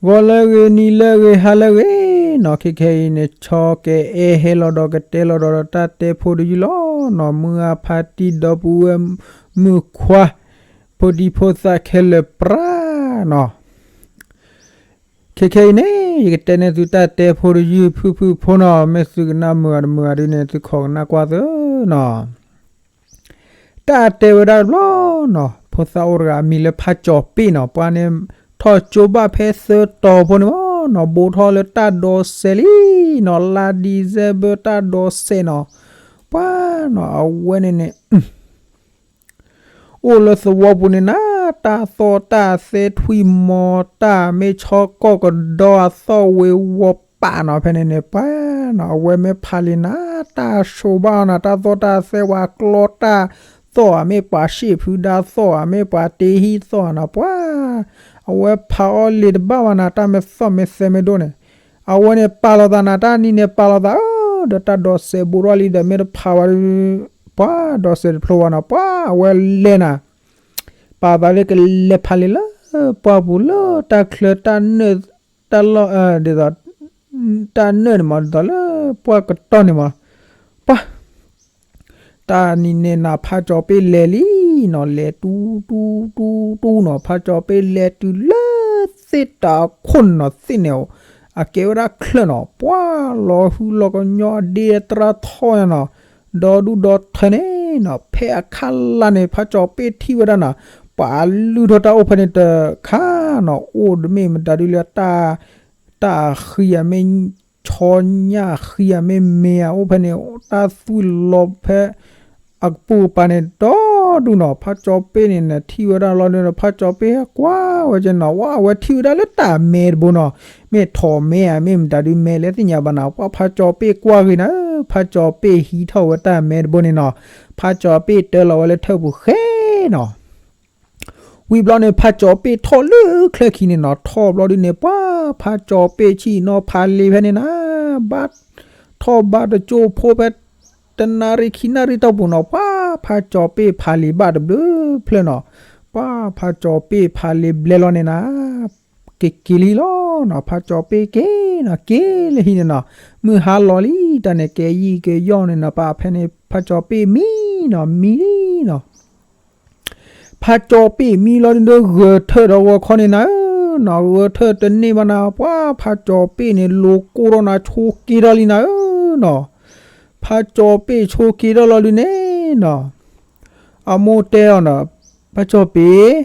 ဂီၤလၢအဂ့ၤ နံၤလၢအဂ့ၤ ဟါလၢအဂ့ၤနီၤ, ခဲခဲအံၤန့ၣ် ဆီကအဲၣ်ဟဲလီၤဒီးကတဲလီၤဒီးတၢ်တဲဖိတယုၢ်လီၤနီၤ, မုၢ်အါဖါတံၢ်ဒီပုၢ်ဝဲၢ်မုၣ်ခွါ ဖိဒံဖိသၣ်ခဲလၢာ်ပြးနီၤ. ခဲခဲအံၤန့ၣ် ယကတဲန့ၢ်သုတၢ်တဲဖိတယုၢ်ဖုၣ်ဖုၣ်ဖိနီၤ, မ့ၢ်သုကနၣ်မုာ်ဂ့ၤတမုာ်ဂ့ၤဒ်န့ၣ် သုခိးကနၣ်ကွၢ်သ့နီၤ. တၢ်တဲဝဲဒၣ်တဘျီနီၤ, ဖိသၣ်အိၣ်တဂၤအမံၤလၢဖါကၠီၤပ့ၣ်နီၤ, ပှၤန့ၣ်ထီၣ်ကၠိဘၣ်ဖဲသၢတီၤဖိန့ၣ်မ့ၢ်နီၤ, ဘိးထီၣ်လၢတၢ်ဒိးစဲးလံနီၤ, လါဒံၣ်စဲဘၢၣ်တၢ်ဒိးစဲးနီၤ, ပှၤနီၤ အဝဲန့ၣ်န့ၣ် အိၣ်လၢသဝီပူၤန့ၣ်နၤ, တၢ်သီၣ်တၢ်သဲထွံၣ်မီၤ တၢ်မ့ၢ်ဆီကီၢ်ကဒီအသီၣ်ဝ့ၤဝီၤပာ်နီၤ, ဖဲန့ၣ်န့ၣ် ပှၤနီၤ အဝဲမ့ၢ်ဖးလံာ်နၤ, တၢ်ဆိးဘၣ်အီၤနၤ, တၢ်သီၣ်တၢ်သဲဝဲကျီတၢ်သီၣ်ဧါ, မ့ၢ်ပှၤရှ့ၣ်ဖုဒါသီၣ်ဧါ, မ့ၢ်ပှၤတ့ဟံၣ်သီၣ်ဧါနီၤ, ပှၤ အဝဲဖးအီၤလံာ်တဘၣ်ဘၣ်နၤ, တၢ်မ့ၢ်သီၣ်မ့ၢ်သဲမ့ၢ်ဒိၣ်န့ၣ်, အဝဲန့ၣ်ပာ်လီၤသးနၤ, တၢ်နံၤန့ၣ်ပာ်လီၤသးဧၢ, ဒီးတၢ်ဒိးစဲးဘိးထီၣ်လံဒီး မ့ၢ်တဖးဝဲဒီး ပှၤဒိးစဲးတဖျိဝဲနီၤ, ပှၤအဝဲလဲၤနၤ, ပာ်သးလၢကလဲၤဖးလံာ်လၢပှၢ်ပူၤလၢတၢ်ချၢတၢ်နၢၣ်, တၢ်လီၢ် ဒ်သိး တၢ်နၢၣ်န့ၣ်မ့ၢ် ဒ်သိးလၢပှၢ်ကတီၢ်န့ၣ်မ့ၢ်, ပှၤ တၢ်နံၤန့ၣ်နၤ ဖါကၠီၤပ့ၣ်လဲၤလံနီၤ, လဲၤတူတူတူတူနီၤ, ဖါကၠီၤပ့ၣ်လဲၤတုၤလၢ သ့ၣ်တၢ်ခိၣ်န့ၣ်နီၤ, သ့ၣ်န့ၣ် အကဲဝဲဒၣ်ချၢၣ်နီၤ, ပှၤလီၤဟုလီၤကညီအဒ့အတြၢ်ထီၣ်ညါနီၤ, ဒီဒူၣ်ဒီထၢန့ၣ်နီၤ, ဖဲအခါလၢ်န့ၣ် ဖါကၠီၤပ့ၣ်ထံၣ်ဝဲဒၣ်နီၤ, ပှၤလုၢ်ထီၣ်တၢ်အိၣ်ဖဲန့ၣ်တခါနီၤ, အိၣ်တမ့ၢ်မတၤဒုလၢ တၢ်အဃံအမ့ၢ် ဆီညၣ်အဃံအမ့ၢ်မ့ၢ်အအိၣ်ဖဲန့ၣ်, တၢ်သွံၣ်လီၤဖဲ အကပူၤကပၤန့ၣ် ဒီဒူၣ်နီၤ, ဖါကၠီၤပ့ၣ်န့ၣ်နၤ ထံၣ်ဝဲဒၣ်လီၤဒုးနီၤ, ဖါကၠီၤပ့ၣ်ကွၢ်ဝဲကဲနီၤ, ဝဲ အဝဲထံၣ်ဝဲဒၣ်လၢတၢ်မဲတဘိနီၤ, မ့ၢ်ထိးမဲဧါ မ့ၢ်မတၤဒုမဲလဲၣ်သ့ၣ်ညါဘၣ်နီၤ, ပှၤဖါကၠီၤပ့ၣ်ကွၢ်ဂ့ၤနၤ, ဖါကၠီၤပ့ၣ်ဟံးထီၣ်ဝဲတၢ်မဲတဘိန့ၣ်နီၤ, ဖါကၠီၤပ့ၣ်တၢလီၤဝဲလၢထၢၣ်ပူၤဃဲနီၤ ဝံၤဘျီန့ၣ် ဖါကၠီၤပ့ၣ်ထီၣ်လၢချၢခံန့ၣ်နီၤ, ထီၣ်ဘျီဒုန့ၣ် ပှၤဖါကၠီၤပ့ၣ်ဆ့ၣ်နီၤဖးလံာ်ဖဲန့ၣ်နၤ, ဘၣ်ထီၣ်ဘၣ်တကၠိဖိဖဲ တနၣ်ရံၣ်ခံနၣ်ရံၣ်တီၢ်ပူၤနီၤ, ပှၤဖါကၠီၤပ့ၣ်ဖးလံာ်ဘၣ်တဘျုးဖျၢၣ်နီၤ, ပှၤဖါကၠီၤပ့ၣ်ဖးလံာ်ဘျဲလီၤန့ၣ်နၤ က့ၤက့ၤလံလီၤနီၤ, ဖါကၠီၤပ့ၣ်က့ၤနီၤ က့ၤလၢဟံၣ်န့ၣ်နီၤ, မုၢ်ဟါလီၤလံ တၢ်န့ၣ်ကဲယံာ်ကဲယီၣ်န့ၣ်နီၤ, ပှၤဖဲန့ၣ် ဖါကၠီၤပ့ၣ်မံနီၤ မံလံနီၤ ဖါကၠီၤပ့ၣ်မံလီၤဒုဒီး ဂဲၤထၢၣ်ဒီးဂီၤခီန့ၣ်နၤဧၢနီၤ, ဂဲၤထၢၣ်တန့ၢ်ဘၣ်နၤ, ပှၤဖါကၠီၤပ့ၣ်န့ၣ် လိၤကိၢ်ထီၣ်နၤ ဆိးက့ထီၣ်လံနၤဧၢနီၤ, ဖါကၠီၤပ့ၣ်ဆိးက့ထီၣ်လီၤဒုန့ၣ်နီၤ အမိၢ်တဲအီၤနီၤ, ဖါကၠီၤပ့ၣ်,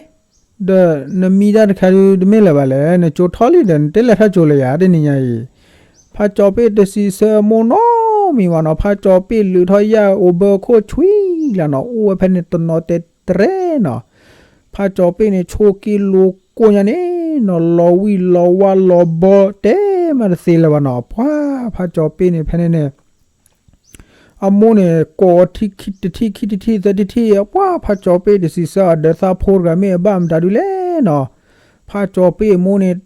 ဒီးနမံတၢ်တခါဒုး တမ့ၢ်လၢၤဘၣ်လဲၣ်, နကၠိထီၣ်လံဒီး နတလဲၤထီၣ်ကၠိလၢၤယၤ တနံၤညါအံၤ. ဖါကၠီၤပ့ၣ်တစံးဆၢအမိၢ်နီတမံၤဘၣ်နီၤ, ဖါကၠီၤပ့ၣ်လုးထီၣ်ယၣ်အိၣ်ဘၢခိၣ်ဆွံလၢနီၤ, အိၣ်ဝဲဖဲန့ၣ်တနီၤတဲတြဲၤနီၤ. ဖါကၠီၤပ့ၣ်န့ၣ် ဆိးက့လိၤကိၢ်ညါန့ၣ်နီၤ, လီၤဝံၣ်လီၤဝါလီၤဘီတဲမးတသ့လၢၤဘၣ်နီၤ. ပှၤဖါကၠီၤပ့ၣ်န့ၣ် ဖဲန့ၣ်န့ၣ် အမိၢ်န့ၣ် ကိးတထံၣ်ခံတထံၣ် သၢထံၣ်ထံၣ်, ပှၤဖါကၠီၤပ့ၣ်တစံးဆၢအဒီးသးဖိတဂၤ မ့ၢ်အဘၣ်မတၤဒုလဲၣ်နီၤ. ဖါကၠီၤပ့ၣ်အမိၢ်န့ၣ်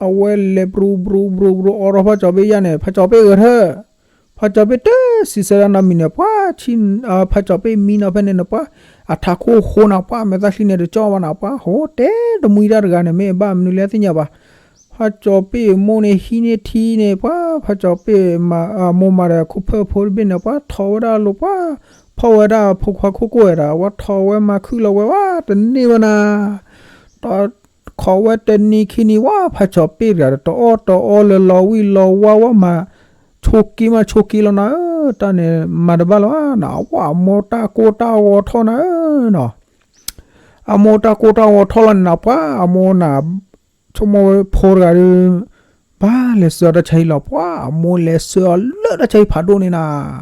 အဝဲလဲၤပြူပြူပြူပြူ အိးထီၣ်ဖါကၠီၤပ့ၣ်ယၣ်န့ၣ်, ဖါကၠီၤပ့ၣ်ဂဲၤထၢၣ်, ဖါကၠီၤပ့ၣ်တစံးဆၢဒၣ်နီတမံၤန့ၣ်, ပှၤ ဖါကၠီၤပ့ၣ်မံနီၤဖဲန့ၣ်န့ၣ်, ပှၤအထးခိၣ်ဃိနၤ, ပှၤမဲာ်သၣ်ချံန့ၣ်တကၠီဘၣ်နၤ, ပှၤဟိတဲတမှံတၢ်တဂၤန့ၣ် မ့ၢ်အဘၣ်မနုၤလဲၣ်သ့ၣ်ညါဘၣ်. ဖါကၠီၤပ့ၣ်အမိၢ်န့ၣ် ဟံးန့ၢ်ထံန့ၣ်, ပှၤဖါကၠီၤပ့ၣ် မိၢ်မၤဒီးခိၣ်ဖၢၣ်ဖိတဘ့ၣ်န့ၣ်, ပှၤထီၣ်ဝဲဒၣ်လိၤ, ပှၤဖီၣ်ဝဲဒၣ်ဖိခွါခိၣ်ကိၢ်ဝဲဒၣ်, ပှၤထီၣ်ဝဲမၤခုၣ်လီၤဝဲ, ဝဲတန့ၢ်ဝဲနၤ ဒီးခိးဝဲတနံၤခံနံၤဝဲ, ဖါကၠီၤပ့ၣ်တဂၤဒီး တအီၣ်တအီလၢလီၤဝံၣ်လီၤဝါဝဲမး, ဆိးက့မးဆိးက့လီၤနၤဧၢ, တၢ်န့ၣ်မၤတဘၣ်လၢၤဘၣ်နၤ, ဝဲအမိၢ်တၢ်ကိၢ်တၢ်ဂီၤထီၣ်နၤဧၢနီၤ. အမိၢ်တၢ်ကိၢ်တၢ်ဂီၤထီၣ်လီၤန့ၣ်နၤ, ပှၤအမိၢ်နၤ ဆိကမိၣ်ဝဲဖိတဂၤဒီး ဘၣ်လဲၤဆှၢအီၤတၢ်ဆါဟံၣ်လီၤ, ပှၤအမိၢ်လဲၤဆှၢအီၤလၢတၢ်ဆါဟံၣ်ဖးဒိၣ်န့ၣ်နၤ.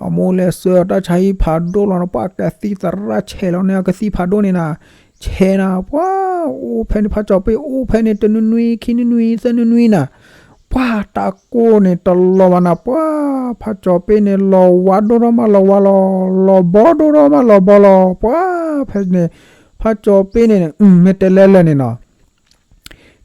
အမိၢ်လဲၤဆှၢအီၤတၢ်ဆါဟံၣ်ဖးဒိၣ်လီၤန့ၣ်, ပှၤကသံၣ်သရၣ်ဆဲးလီၤန့ၣ် အကသံၣ်ဖးဒိၣ်န့ၣ်နၤ, ဆဲးနၤ, ပှၤအိၣ်ဖဲန့ၣ် ဖါကၠီၤပ့ၣ်အိၣ်ဖဲန့ၣ် တနွံနွံခံနွံနွံသၢနွံနွံနၤ, ပှၤတၢ်ကိၢ်န့ၣ်တလီၤဘၣ်နၤ, ပှၤဖါကၠီၤပ့ၣ်န့ၣ် လီၤဝါဒိၣ်ထီၣ်မးလီၤဝါလီၤ, လီၤဘီဒိၣ်ထီၣ်မးလီၤဘီလီၤ, ပှၤဖဲန့ၣ် ဖါကၠီၤပ့ၣ်န့ၣ် မ့ၢ်တဲလဲၣ်လၢာ်န့ၣ်နီၤ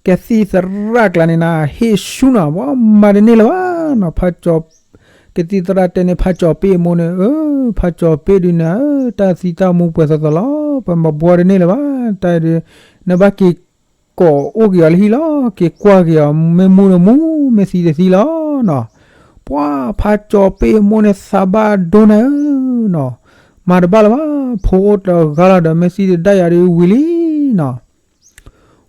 ကသံၣ်သရၣ်ကျါန့ၣ်နၤ ဟ့ၣ်ဆူၣ်နၤ, ပှၤမၤတန့ၢ်လၢၤဘၣ်နီၤ, ဖါကၠီၤ ကသံၣ်သရၣ်တဲန့ၣ် ဖါကၠီၤပ့ၣ်အမိၢ်န့ၣ်, အၢ ဖါကၠီၤပ့ၣ်ဒုးနၤဧၢ, တၢ်သံတၢ်မူပှဲၤသိးသိးလီၤ, ပှၤမၤဘှီတန့ၢ်လၢၤဘၣ်, တၢ်ဒုး နဘၣ်က့ၤ ကိးအိၣ်က့ၤအီၤလၢဟံၣ်လီၤ, က့ၤကွၢ်က့ၤအီၤ မ့ၢ်မူတမူ မ့ၢ်သံတသံလီၤနီၤ. ပှၤဖးကၠီၤပ့ၣ်မိၢ်န့ၣ် သးဘၣ်ဒိနၤဧၢနီၤ, မၤတဘၣ်လၢၤဘၣ်, ဖိအိၣ်တဂၤလီၤဒီး မ့ၢ်သံတဒၣ်ယၤဒီးဝံၤလံနီၤ.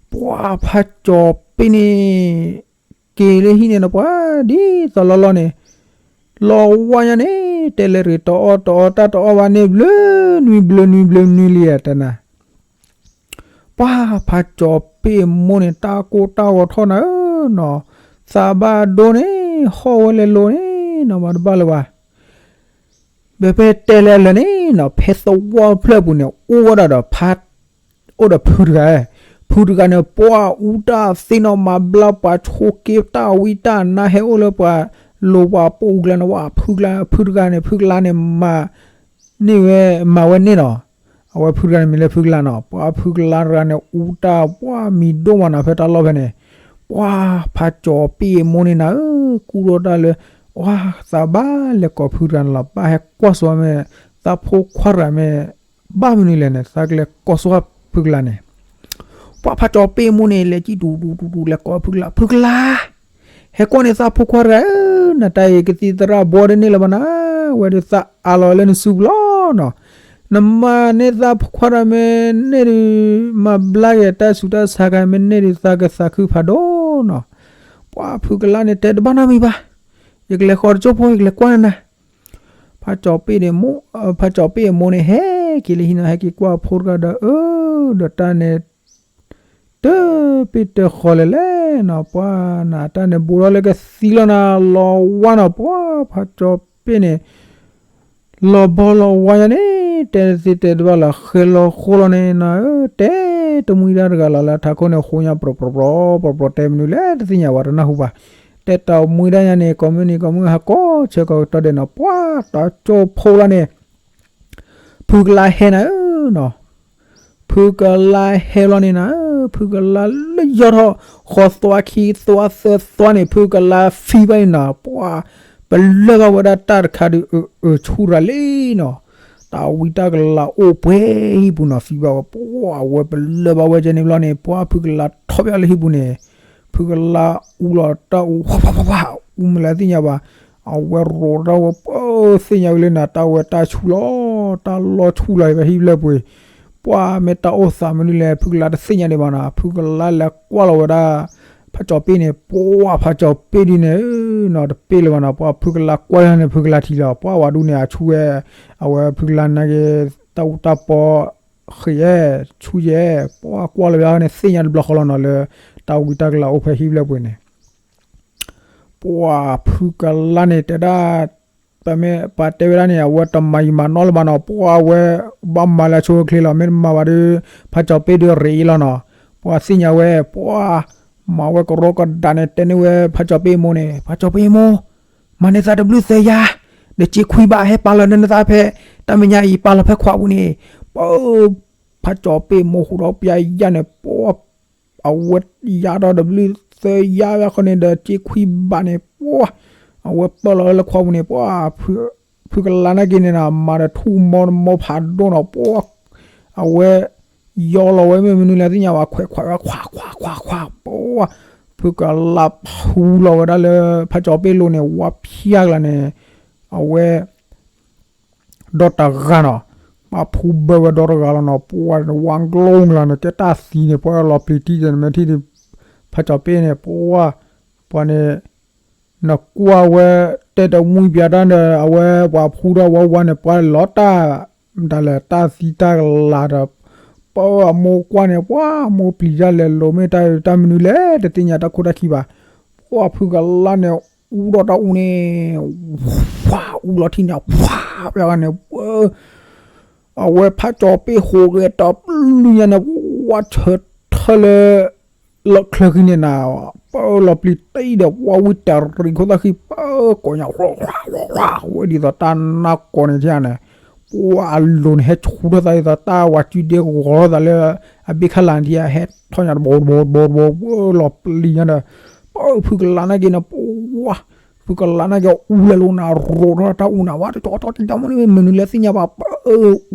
ပှၤဖးကၠီၤပ့ၣ်န့ၣ် က့ၤလၢဟံၣ်န့ၣ်ဒီး ပှၤဒ်သိးလီၢ်လီၢ်န့ၣ် လီၤဝါညါန့ၣ် တဲလဲၤရ့ၣ်တအီၣ်တအီတၢ်တအီၣ်ဘၣ်န့ၣ် ဘျၢနွံဘျၢနွံဘျၢနွံလံဧါတနၤ. ပှၤဖးကၠီၤပ့ၣ်မိၢ်န့ၣ် တၢ်ကိၢ်တၢ်ဂီၤထီၣ်နၤဧၢနီၤ, သးဘၣ်ဒိန့ၣ် ဟီၣ်ဝဲလဲၤလိၤန့ၣ်နီၤ မၤတဘၣ်လၢၤဘၣ်. ဖဲတဲလဲၤအလၢာ်န့ၣ်နီၤ ဖဲသဝီဖျၢၣ်ပူၤန့ၣ် အိၣ်ဝဲဒၣ်ဒီးဖး အိၣ်ဒီးဖုတဂၤ, ဖုတဂၤန့ၣ် ပှၤအူတၢ်သ့နီၤ မၤဘျါပှၤဆိးက့တၢ်ဝံတၢ်နါ ဟဲအိၣ်လၢပှၤလိၤပှၤပူၤကျါန့ၣ် ဝဲဖုကလါ ဖုတဂၤန့ၣ် ဖုကလါန့ၣ်မၤ န့ၢ်ဝဲ မၤဝဲန့ၣ်နီၤ. အဝဲဖုတဂၤန့ၣ်မံၤလၢဖုကလါနီၤ, ပှၤဖုကလါတဂၤန့ၣ် အူတၢ် ပှၤမံၤဒိၣ်မးနီၤ ဖဲတၢ်လီၢ်ဖဲန့ၣ်. ပှၤဖးကၠီၤပ့ၣ်မိၢ်န့ၣ်နၤဧၢ ကူၣ်ထီၣ်တၢ်လၢ ပှၤသးဘၣ်လဲၤကိးဖုတဂၤန့ၣ်လီၤ, ဘၣ်ဟဲကွၢ်စိမ့ၢ် သးဖိခွါတဂၤမ့ၢ် ဘၣ်မနုၤလဲၣ်န့ၣ် သးကလဲၤကိးစိဖုကလါန့ၣ်. ပှၤဖးကၠီၤပ့ၣ်မိၢ်န့ၣ် လဲၤကံၣ်တူတူတူတူ လဲၤကိးဖုကလါ, ဖုကလါ ဟဲကွၢ်န့ၣ်သးဖိခွါတဂၤဧၢ, နတၢ်အံၤကသံၣ်သရၣ်ဘီတန့ၢ်လၢၤဘၣ်နၤ, ဝဲဒုးသးအးလီၤလၢနစုပူၤလီၤနီၤ. နမၤန့ၢ်သးဖိခွါတဂၤမ့ၢ်န့ၢ်ဒုး မၤဘျါက့ၤတၢ်ဆူးတၢ်ဆါခါ မ့ၢ်န့ၢ်ဒုးသးကသးခုဖးဒိၣ်နီၤ. ပှၤဖုကလါန့ၣ် တဲတဘၣ်နီတမံၤဘၣ်, ယကလဲၤဃီၤတကၠိဖိ ယကလဲၤကွၢ်နၤနၤ. ဖးကၠီၤပ့ၣ်န့ၣ် ဖးကၠီၤပ့ၣ်အမိၢ်န့ၣ် ဟဲက့ၤလၢဟံၣ်နီၤ ဟဲက့ၤကွၢ်ဖိတဂၤဒီး အၢ ဒီးတၢ်န့ၣ် တပ့ၢ်တဃီၤလဲၣ်လဲၣ်နီၤ, ပှၤနၤတၢ်န့ၣ် ဘူးထီၣ်လၢကသံလီၤနၤ, လီၤဝါနီၤ, ပှၤဖးကၠီၤပ့ၣ်န့ၣ် လီၤဘီလီၤဝါညါန့ၣ် တဲသ့တဲတဘၣ်လၢၤ ဃဲလီၤဃိလီၤန့ၣ်နၤဧၢ, တဲတမှံဒၣ်တဂၤလီၤလၢထးခိၣ်န့ၣ် ဃိညါပြီပြီပြီပြီပြီ တဲမနုၤလဲၣ်တသ့ၣ်ညါဝဲတနၢ်ဟူဘၣ်, တဲတမှံဒၣ်ညါန့ၣ် ကိးမုၢ်နံၤကိးမုၢ်ဟါကိးဆၢကိးကတီၢ်ဒဲးနီၤ, ပှၤတၢ်ကၠိဖိလီၤန့ၣ် ဖုကလါဟဲနၤဧၢနီၤ, ဖုကလါဟဲလီၤန့ၣ်နၤ, ဖုကလါလၢယီၢ်ထီၣ် ဃီသွါခံသွါသၢသွါန့ၣ် ဖုကလါဖံဘၣ်န့ၣ်နီၤ, ပှၤ ပလၢၢ်ဘၣ်ဝဲဒၣ်တၢ်တခါဒီး အၢ အၢ ဆူၣ်ရၤလံနီၤ, တၢ်ဝံတၢ်ကလၤအိၣ်ပှဲၤဟံၣ်ပူၤနီၤ, ဖံဘၣ်ဝဲ ပှၤအဝဲပလၢၢ်ဘၣ်ဝဲကဲန့ၣ်ဘျီန့ၣ် ပှၤဖုကလါထီၣ်ဘၣ်လၢဟံၣ်ပူၤန့ၣ်, ဖုကလါအူလီၤတၢ်အူ ဝါဝါဝါဝါ အူမလဲၣ်သ့ၣ်ညါဘၣ်, အဝဲရိးတၢ်ဝဲပသ့ၣ်ညါဝဲလၢနၤ တၢ်ဝဲတၢ်ဆူၣ်လီၤ တၢ်လီၢ်ဆူၣ်လီၤဖဲဟံၣ်ဖျၢၣ်ပူၤ, ပှၤမ့ၢ်တၢ်အိၣ်သးမနုၤလဲၣ် ဖုကလါတသ့ၣ်ညါဒံးဘၣ်နီၤ, ဖုကလါလဲၤကွၢ်လီၤဝဲဒၣ် ဖးကၠီၤပ့ၣ်န့ၣ် ပှၤဖးကၠီၤပ့ၣ်ဒ်န့ၣ်နီၤ တပ့ၢ်လၢၤဘၣ်နီၤ, ပှၤဖုကလါကွၢ်န့ၣ် ဖုကလါထံၣ်လီၤ ပှၤဝၤဒူန့ၣ် အဆူၣ်ဝဲ, အဝဲဖုကလါနာ်က့ တၢ်အူတၢ်ပီ ဃ့ၢ်ယဲ ဆူၣ်ယဲ, ပှၤကွၢ်လီၤဝဲန့ၣ် သ့ၣ်ညါတဘျီဃီလီၤနီၤ လၢ တၢ်ဝံတၢ်ကလၤအိၣ်ဖဲဟံၣ်ဖျၢၣ်ပူၤန့ၣ် ပှၤဖုကလါန့ၣ်တဲဒၣ်, ပမ့ၢ်ပှၤတဲဝဲဒၣ်န့ၣ် အဝဲတမၤယံာ်မၤနီၢ်လၢၤဘၣ်နီၤ, ပှၤဝဲ ဘၣ်မၤလၢအဆိအချ့လီၤ, မ့ၢ်တမၤဘၣ်ဒီး ဖးကၠီၤပ့ၣ်ဒီးရ့အံၤလီၤနီၤ, ပှၤသ့ၣ်ညါဝဲ ပှၤ မၤဝဲကရီကဒါန့ၣ် တဲန့ၢ်ဝဲဖးကၠီၤပ့ၣ်မိၢ်န့ၣ်, ဖးကၠီၤပ့ၣ်မိၢ်, မၤန့ၢ်သးတဘျုးသၢယါ, ဒီးစ့ခွံဘး ဟဲပာ်လီၤန့ၢ်သးဖဲ တၢ်မဲာ်ညါအံၤ ပာ်လီၤဖဲခွးပူၤန့ၣ်, ပ ဖးကၠီၤပ့ၣ်မိၢ်ဟူးဒီးပျၢ်ယါန့ၣ် ပှၤ အဝဲယါဒီးတဘျုးသၢယါဃီန့ၣ်ဒီး စ့ခွံဘးန့ၣ် ပှၤ အဝဲပာ်လီၤလၢခွးပူၤန့ၣ် ပှၤ ဖုကလါနာ်က့န့ၣ်နီၤ မၤဒီးထူၣ်မီတမီဖးဒိၣ်နီၤ ပှၤ အဝဲ ယီလီၤဝဲမ့ၢ်မနုၤလဲၣ်သ့ၣ်ညါဘၣ် ခွဲးခွးဝဲ ခွးခွးခွးခွး ပှၤ ဖုကလါဖူလီၤဝဲဒၣ်လၢ ဖးကၠီၤပ့ၣ်လိၤန့ၣ် ဝါဖျါကလါန့ၣ် အဝဲ ဒီတဂၤနီၤ, ပှၤဖူဘၢဝဲဒီတဂၤလီၤနီၤ, ပှၤဝါကျိကျါန့ၣ် ကဲတၢ်သံန့ၣ် ပှၤလီၤပျံၤတံၢ်န့ၣ် မ့ၢ်ထံၣ်ဒံး ဖးကၠီၤပ့ၣ်န့ၣ် ပှၤ ပှၤန့ၣ် နကွၢ်ဝဲ တဲတမှံပၠးတၢ်ဒီး အဝဲပှၤဖူထီၣ်ဝါဝါန့ၣ် ပှၤလီၤတၢ် ဒၣ်လဲာ်တၢ်သံတၢ်ကလၤဒီး ပှၤအမိၢ်ကွၢ်န့ၣ် ပှၤအမိၢ်ပျံၤတၢ်လဲၤလိၤမ့ၢ်တၢ်တၢ်မနုၤလဲၣ် တသ့ၣ်ညါတၢ်ခိၣ်တၢ်ခံဘၣ်, ပှၤဖုကလါန့ၣ် အူဒီးတၢ်အူန့ၣ် ဝါ အူလီၤထံၣ်န့ၣ် ဝါ ပှၤန့ၣ် ပှၤ အဝဲဖးကၠီၤပ့ၣ်ဟူးဂဲၤတပျုၢ်ညါန့ၣ် ဝါဆၢထၢၣ်လၢ လီၢ်ချၢဃံန့ၣ်နၤ, ပၢလီၤပျံၤတံၢ်ဒီး ဝါဝံတရံးခိၣ်သၣ်ဃံ ပၢကိးညါ ဝါ ဝါ ဝါ ဝါ ဝဲဒ်သိးတၢ်နၢ်ကိးန့ၣ်ထံၣ်န့ၣ်, ပှၤအလိၤန့ၣ် ဟဲဆူထီၣ်သးဒ်သိးတၢ်ဝၤစုဒ့ဂီၤထီၣ်သးလၢ အဘ့ၣ်ခၣ်လၤန့ၣ်ထံၣ် ဟဲထီၣ်ညါတဘီတဘီတဘီတဘီ ပၢလီၤပျံၤညါဒီး ပၢဖုကလါနာ်က့န့ၣ် ပှၤ ဖုကလါနာ်က့အူလဲၤလိၤနၤ ရိးထီၣ်တၢ်အူနၤ ဝါတကၠီၤထီၣ်တံၢ်တၢ်မနုၤ မနုၤလဲၣ်သ့ၣ်ညါဘၣ် ပၢအူ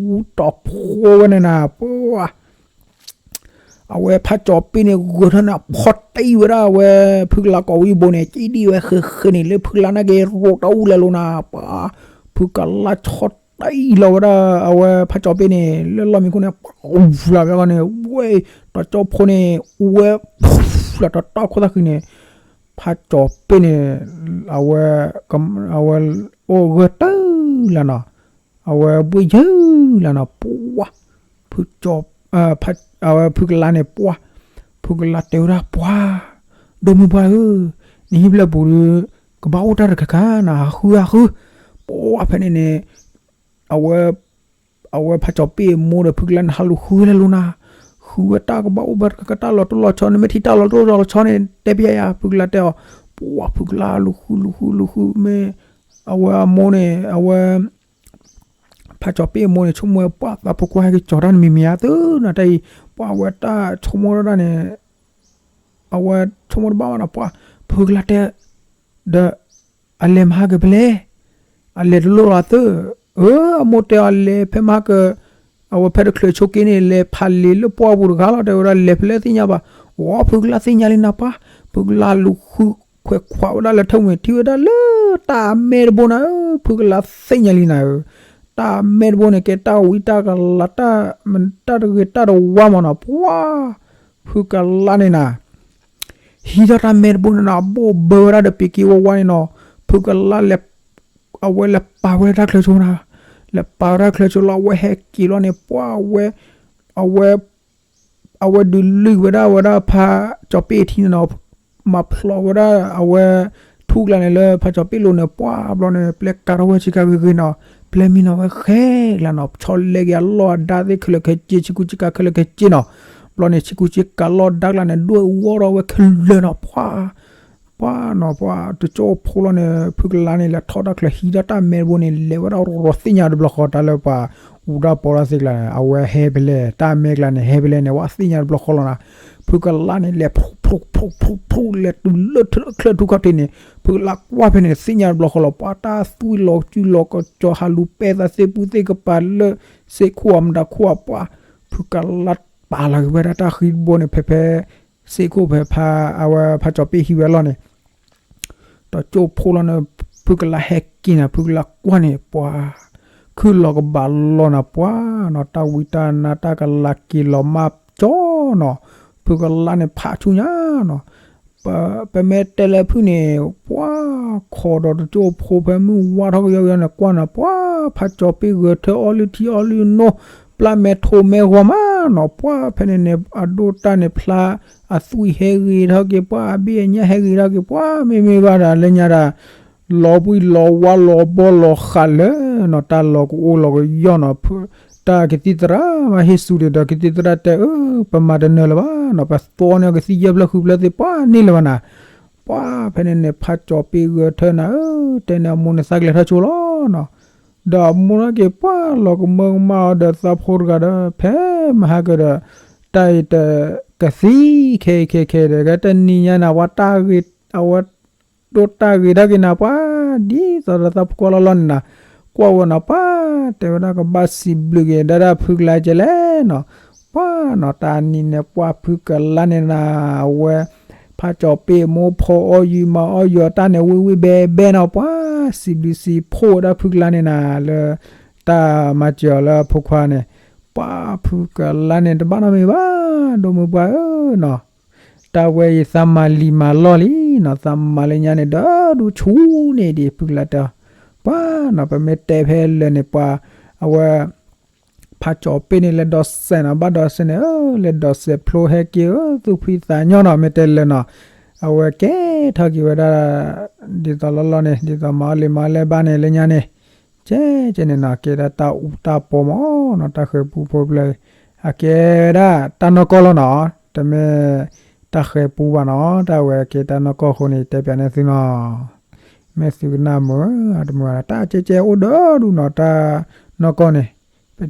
တီၤဖိဝဲန့ၣ်နၤ ပှၤ အဝဲဖးကၠီၤပ့ၣ်န့ၣ် ဂဲၤထၢၣ်န့ၣ် ဖီၣ်တံၢ်ဝဲဒၣ်အဝဲ ဖုကလါကိးဝံၣ်ဘိန့ၣ် ကံဒံၣ်ဝဲဃဲးဃဲးန့ၣ် လၢဖုကလါနာ်က့ ရိးတၢ်အူလၢလိၤနၤ ပှၤ ဖုကလါဆီၣ်တံၢ်လီၤဝဲဒၣ် အဝဲဖးကၠီၤပ့ၣ်န့ၣ် လၢလီၢ်မံခိၣ်န့ၣ် ပှၤအူလၢဝဲဃီန့ၣ် ဝဲ တီၤကၠိဖိန့ၣ် ဝဲ လၢတီၤတီခိၣ်သၣ်ဃံန့ၣ် ဖးကၠီၤပ့ၣ်န့ၣ် အဝဲ အဝဲ အိၣ်ဂၢၢ်တၢၢ်လၢနီၤ အဝဲဘှ့ၣ်ယၢၢ်လၢနီၤ ပှၤ ဖုကၠီၤ အဝဲဖုကလါန့ၣ် ပှၤ ဖုကလါတဲဝဲဒၣ် ပှၤ ဒီမုၢ်ပှၢ်ဧၢ, နဟံၣ်ဖျၢၣ်ပူၤဒီး ကဘၣ်အိၣ်တၢ်တခါခါနၤ ဟးဃုဟးဃု, ပှၤဖဲန့ၣ်န့ၣ် အဝဲ အဝဲဖးကၠီၤပ့ၣ်အမိၢ်ဒီးဖုကလါန့ၣ် ဟးလူၤဃုဝဲလၢလိၤနၤ, ဃုဝဲတၢ်ကဘၣ်အိၣ်ဘၣ်တၢ်လီၤတိၢ်လီၤဆီန့ၣ် မ့ၢ်ထံၣ်တၢ်လီၤတိၢ်လီၤဆီန့ၣ် တဲပျဲယၤ ဖုကလါတဲအီၤ, ပှၤဖုကလါလူၤဃုလူၤဃုလူၤဃုမ့ၢ် အဝဲအမိၢ်န့ၣ် အဝဲ ဖးကၠီၤပ့ၣ်အမိၢ်န့ၣ် ဆိကမိၣ်ဝဲပှၤသးဖိခွါဟဲက့ၤကၠီၤတၢ်နမံၤမံၤဧါ သုနတၢ်အံၤ ပှၤအဝဲတၢ်ဆိကမိၣ်ဒၣ်န့ၣ် အဝဲဆိကမိၣ်တဘၣ်ဘၣ်နီၤ ပှၤ ဖုကလါတဲ ဒီး အလဲၤမဟါကဖဲလဲၣ်, အလဲၤတလိၣ်လီၤသု, အၢ အမိၢ်တဲအီၤလဲၤဖဲမဟါက အဝဲဖဲတချုးဆိးက့န့ၣ် လဲၤဖးလံာ်လၢပှၢ်ပူၤတဂၤလီၤ တဲဝဲဒၣ်လဲၤဖဲလဲၣ်သ့ၣ်ညါဘၣ်, အိ ဖုကလါသ့ၣ်ညါလံနၤပှၤ, ဖုကလါလူၤဃုခွဲးခွးဝဲဒၣ်လၢထၢၣ်မှံၤထံၣ်ဝဲဒၣ်လၢတၢ်အမဲတဘိနၤဧၢ, ဖုကလါသ့ၣ်ညါလံနၤဧၢ, တၢ်အမဲတဘိန့ၣ် ကဲတၢ်ဝံတၢ်ကလၤတၢ် တၢ်တဂ့ၤတၢ်တဝါမးနီၤ ပှၤ ဖုကလါန့ၣ်နၤ ဟံးထီၣ်တၢ်မဲတဘိန့ၣ်နီၤ ဘိၣ်ဘၢဝဲဒၣ်ဒီးပံၤက့ဝါဝါန့ၣ်နီၤ, ဖုကလါလဲၤ အဝဲလဲၤပာ်ဝဲဒၣ်တၢ်ချၢဆိနၤ, လဲၤပာ်ဝဲဒၣ်ချၢဆိလီၤ အဝဲဟဲက့ၤလီၤန့ၣ် ပှၤဝဲ အဝဲ အဝဲဒုးလုၢ်ဝဲဒၣ်ဝဲဒၣ်ဖးကၠီၤပ့ၣ်ထံန့ၣ်နီၤ, မၤဖျိးဝဲဒၣ်အဝဲ ထူကျါန့ၣ်လၢဖးကၠီၤပ့ၣ်လိၤန့ၣ် ပှၤဘျီန့ၣ် ပျဲကၤထီၣ်ဝဲဆ့ကၤဂ့ၤဂ့ၤနီၤ, ပျဲမံနီၤဝဲဃဲကျါနီၤ, ဆီလဲက့ၤအလီၢ်အဒါသ့ၣ်ခဲလၢာ်ခဲဆ့ ဆ့ကူဆ့ကၤခဲလၢာ်ခဲဆ့နီၤ, ဘျီန့ၣ် ဆ့ကူဆ့ကၤလီၢ်ဒါကျါန့ၣ် ဒွဲၣ်ဝီထီၣ်ဝဲခဲလၢာ်နီၤ, ပှၤ ပှၤနီၤ ပှၤတကၠိဖိလီၤန့ၣ် ဖုကလါန့ၣ် လဲၤထီၣ်တၢ်ချၢဟံးထီၣ်တၢ်မဲတဘိန့ၣ် လဲၤဝဲဒၣ်ရီၤရီၤသ့ၣ်ညါတဘျီဃီ တၢ်လၢပှၤ အူတၢ်ပီတၢ်သ့ၣ်ကျါန့ၣ် အဝဲဟဲဖဲလဲၣ် တၢ်မဲကျါန့ၣ် ဟဲဖဲလဲၣ်န့ၣ် ဝဲသ့ၣ်ညါတဘျီဃီလီၤနၤ, ဖုကလါန့ၣ် လဲၤဖျိဖျိဖျိဖျိ လဲၤတုၤလၢထၢၣ်ချၢထူခီၣ်ထံးန့ၣ် ဖုကလါကွၢ်ဖဲန့ၣ် သ့ၣ်ညါတဘျီဃီလီၤ ပှၤတၢ်သွံၣ်လီၤစုလီၤကစီၤ ဟးလူၤပဲသးသ့ၣ်ပူၤသ့ၣ်ကပၤလၢ စ့ၢ်ခိၣ်အမတၤခိၣ်အပှၤ ဖုကလါပာ်လီၤက့ၤဝဲဒၣ်တၢ်ဃံတဘိန့ၣ် ဖဲဖဲ စ့ၢ်ခိၣ်ဖဲဖး အဝဲဖးကၠီၤပ့ၣ်ဟံးဝဲအလီၢ်န့ၣ် တကၠိဖိလီၤန့ၣ် ဖုကလါဟဲက့ၤနၤ ဖုကလါကွၢ်န့ၣ် ပှၤ ခုၣ်လီၤကဘၣ်လီၤနၤ ပှၤနီၤ တၢ်ဝံတၢ်နါတၢ်ကလၤက့ၤလီၤမၢ်ကၠီနီၤ ဖုကလါန့ၣ်ဖးဆူညါနီၤ ပမ့ၢ်တဲလၢဖုန့ၣ် ပှၤခိးဒီးတကၠိဖိဖဲမုၢ်ဝါထီၣ်ကယီကယီန့ၣ် ကွၢ်နၤ ပှၤဖးကၠီၤပ့ၣ်ဂဲၤထၢၣ်အီလုၢ်ထံအီလုၢ်နိ ပျၢ်မဲာ်ထိးမဲာ်ဂီၤမးနီၤ ပှၤဖဲန့ၣ်န့ၣ် အဒိၣ်တၢ်န့ၣ်ဖျါ အသွံၣ်ဟဲဂ့ၤထီၣ်က့ၤ ပှၤအဘ့ၣ်အညၣ်ဟဲဂ့ၤထီၣ်က့ၤ ပှၤမ့မ့ၢ်ဘၣ်ဒီးလၢညါဒီး လီၤဘှံးလီၤဝါလီၤဘီလီၤဃးလၢနီၤ တၢ်လီၤကအိၣ်လီၤကယီၢ်နီၤ တၢ်ကသံၣ်သရၣ်မၤဟ့ၣ်စူၤဒံးဒီး ကသံၣ်သရၣ်တဲ အၢ ပမၤတနၢၤလၢၤဘၣ်နီၤ ပသီန့ၢ်ကသံၣ်ယဲၢ်ဖျၢၣ်ဃုဖျၢၣ်သ့ၣ် ပှၤန့ၢ်လၢၤဘၣ်နၤ ပှၤဖဲန့ၣ်န့ၣ် ဖးကၠီၤပ့ၣ်ဂဲၤထၢၣ်နၤဧၢ တဲန့ၣ်အမိၢ်န့ၣ်သးကလဲၤထီၣ်ဆိလီၤနီၤ ဒီးအမိၢ်ထီၣ်က့ၤ ပှၤလီၤကမၢကမၣ်အီၤဒီးသးဖိတဂၤဒီး ဖဲမဟါကဒီး တၢ်အံၤ ကသံခဲအံၤခဲခဲဒီး ကတနံၤညါနၤ ပှၤတၢ်ဂ့ၤ အဝဲ ဒိၣ်တၢ်ဂ့ၤထီၣ်က့ၤနၤ ပှၤ ဒ်သိးဒီးသးဖိကွၢ်လီၤလီၤန့ၣ်နၤ ကွၢ်ဝဲနီၤ ပှၤတဲဝဲဒၣ်ကဘၣ်စံးဘျုးက့ၤဒၣ်ဒၣ်ဖုကလါကဲလဲၣ်နီၤ ပှၤနီၤ တၢ်နံၤန့ၣ် ပှၤဖုကလါန့ၣ်နၤ အဝဲ ဖးကၠီၤပ့ၣ်မိၢ်ဖိအီၣ်ယံၤမၤအီၣ်ယံၤ အတၢ်န့ၣ် ဝ့ၢ်ဝ့ၢ်ဘဲဘဲနီၤ ပှၤ စံးဘျုးစံးဖှိၣ်ဝဲဒၣ်ဖုကလါန့ၣ်နၤ လၢ တၢ်မၤစၢၤအီၤလၢအဖိခွါန့ၣ် ပှၤဖုကလါန့ၣ် တဘၣ်နီတမံၤဘၣ် ဒိၣ်မုၢ်ပှၢ်ဧၢနီၤ တၢ်ဝဲအံၤသးမၤလံၤမၤလီၢ်လံနီၤ သးမၤလၢညါန့ၣ် ဒီးဒူၣ်ဆူၣ်န့ၣ်ဒံး ဖုကလါတဲအီၤ ပှၤနီၤ ပမ့ၢ်တဲဖဲလၢာ်န့ၣ် ပှၤ အဝဲ ဖးကၠီၤပ့ၣ်န့ၣ် လဲၤဒိးစဲးနီၤ ဘၣ်ဒိးစဲးန့ၣ် လဲၤဒိးစဲးဖျိဟဲက့ၤ သူၣ်ဖှံသးညီနီၤ မ့ၢ်တဲလၢာ်နီၤ အဝဲကဲထီၣ်က့ၤဝဲဒၣ် ဒ်သိးလီၤလီၤန့ၣ် ဒ်သိးမၤအီၣ်လံၤမၤအီၣ်လဲၢ်ဘၣ်န့ၣ် လၢညါန့ၣ် ကဲကဲန့ၣ်နီၤ ကဲဒၣ်တၢ်အူတၢ်ပီမးနီၤ တၢ်ဃဲၤပူဖိတဖျၢၣ် အကဲဝဲဒၣ်တၢ်နီၢ်ကီၢ်လီၤနီၤ တမ့ၢ်တၢ်ဃဲၤပူဘၣ်နီၤ တၢ်ဝဲကဲတၢ်နီၢ်ကီၢ်အဃိန့ၣ် တဲပၠးန့ၢ်သုနီၤ မ့ၢ်သုကနၣ်မုာ်ဧါ တမုာ်ဧါ တၢ်ကဲကဲအိၣ်ဒီဒူၣ်နီၤ တၢ်နီၢ်ကီၢ်န့ၣ် ပ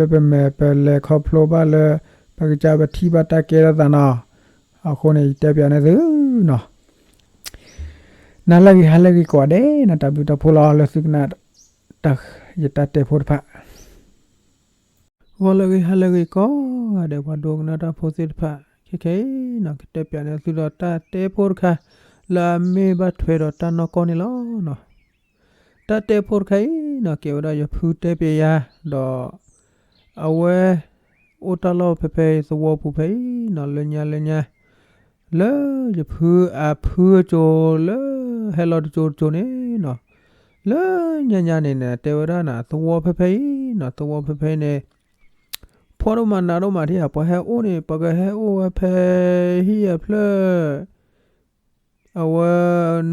ထံၣ်ဘၣ်လၢပမဲာ် ပလဲၤခီဖျိဘၣ်လၢ ပကစၢ်ပထံၣ်ဘၣ်တၢ်ကဲထီၣ်သးနီၤ အဃိန့ၣ် ယတဲပၠးန့ၢ်သုနီၤ နၤလၢအဂ့ၤ ဟါလၢအဂ့ၤကိးဂၤဒဲးနီၤ တၢ်ဘျုးတၢ်ဖှိၣ်လီၤ လၢသုကနၣ် ယတၢ်တဲဖိတဖၣ် ဂီၤလၢအဂ့ၤ ဟါလၢအဂ့ၤကိးဂၤဒဲး ပှၤဒိကနၣ်တၢ်ဖိသ့ၣ်တဖၣ် ခဲခဲအံၤန့ၣ် ကတဲပၠးန့ၢ်သုဒီးတၢ်တဲဖိတခါ လၢအမ့ၢ်ဘၣ်ထွဲဒီးတၢ်နီၢ်ကီၢ်န့ၣ်လီၤ. တၢ်တဲဖိတခါအံၤန့ၣ် ကဲဝဲဒၣ်ယဖုတဲပၠးယၤ ဒီး အဝဲ အိၣ်တၢ်လီၢ်ဖဲဖဲသဝီပူၤဖဲအံၤန့ၣ် လၢညါလၢညါ လၢယဖုအဖုအစိၤလၢ ဟဲလီၤတစိၤတစိၤန့ၣ်န့ၣ် လၢညါညါန့ၣ်န့ၣ် တဲဝဲဒၣ်န့ၣ် သဝီဖဲဖဲအံၤန့ၣ် သဝီဖဲဖဲန့ၣ် ဖှီၣ်ဒိၣ်မးနးဒိၣ်မးထံဧါ ပှၤဟဲအိၣ်န့ၣ် ပှၤကဟဲအိၣ်ဝဲဖဲ ဟံၣ်အဖျၢၣ် အဝဲ